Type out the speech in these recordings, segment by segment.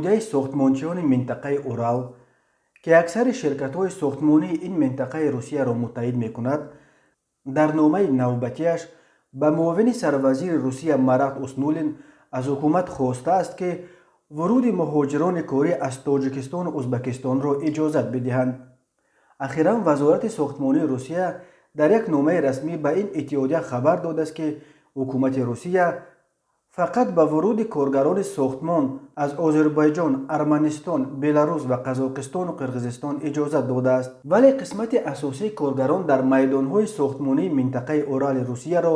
Иттиҳодияи сохтмончиёни минтақаи Урал, ки аксари ширкатҳои сохтмонии ин минтақаи Русияро муттаҳид мекунад, дар номаи навбатиаш ба муовини сарвазири Русия Марат Уснуллин аз ҳукумат хостааст, ки вуруди муҳоҷирони корӣ аз Тоҷикистону Узбакистонро иҷозат бидиҳанд. Ахиран Вазорати сохтмонии Русия дар як номаи расмӣ ба ин иттиҳодия хабар додааст, ки ҳукумати Русия фақат ба вуруди коргарони сохтмон аз Озарбойҷон, Арманистон, Беларус ва Қазоқистону Қирғизистон иҷозат додааст, вале қисмати асосии коргарон дар майдонҳои сохтмонии минтақаи Урали Русияро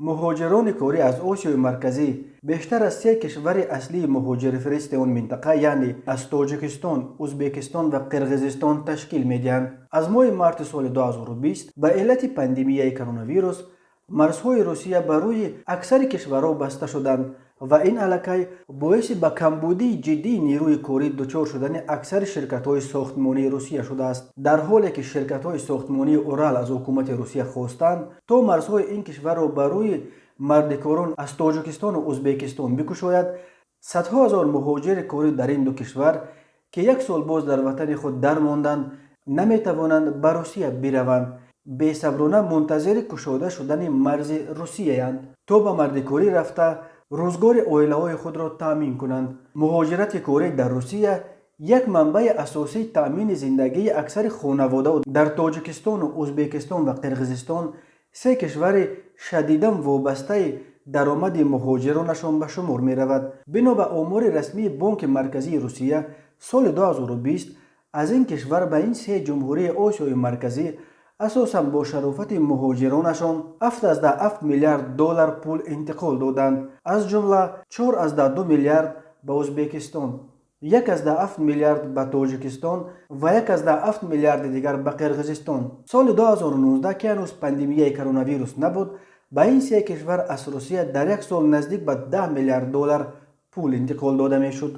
муҳоҷирони корӣ аз Осиёи Марказӣ, бештар аз се кишвари аслии муҳоҷирфиристи он минтақа, яъне аз Тоҷикистон, Узбекистон ва Қирғизистон ташкил медиҳанд. Аз моҳи марти соли 2020 ба иллати пандемияи коронавирус марзҳои Русия ба рӯи аксари кишварҳо баста шуданд ва ин аллакай боиси ба камбудии ҷиддии нерӯи корӣ дучор шудани аксари ширкатҳои сохтмонии Русия шудааст. Дар ҳоле ки ширкатҳои сохтмонии Урал аз ҳукумати Русия хостанд, то марзҳои ин кишварро ба рӯи мардикорон аз Тоҷикистону Узбекистон бикушояд, садҳо ҳазор муҳоҷири корӣ дар ин ду кишвар, ки як сол боз дар ватани худ дармонданд, наметавонанд ба Русия бираванд, бесаброна мунтазири кушода шудани марзи Русияянд, то ба мардикорӣ рафта, рӯзгори оилаҳои худро таъмин кунанд. Муҳоҷирати корӣ дар Русия як манбаи асосии таъмини зиндагии аксари хонаводао дар Тоҷикистону Узбекистон ва Қирғизистон, се кишвари шадидан вобастаи даромади муҳоҷиронашон ба шумор меравад. Бино ба омори расмии Бонки Марказии Русия, соли 2020 аз ин кишвар ба ин се ҷумҳурии Осиёи Марказӣ асосан бо шарофати муҳоҷиронашон 7,7 миллиард доллар пул интиқол доданд, аз ҷумла 4,2 миллиард ба Узбекистон, 1,7 миллиард ба Тоҷикистон ва 1,7 миллиарди дигар ба Қирғизистон. Соли 2019, ки ҳанӯз пандемияи коронавирус набуд, ба ин се кишвар аз Русия дар як сол наздик ба 10 миллиард доллар пул интиқол дода мешуд.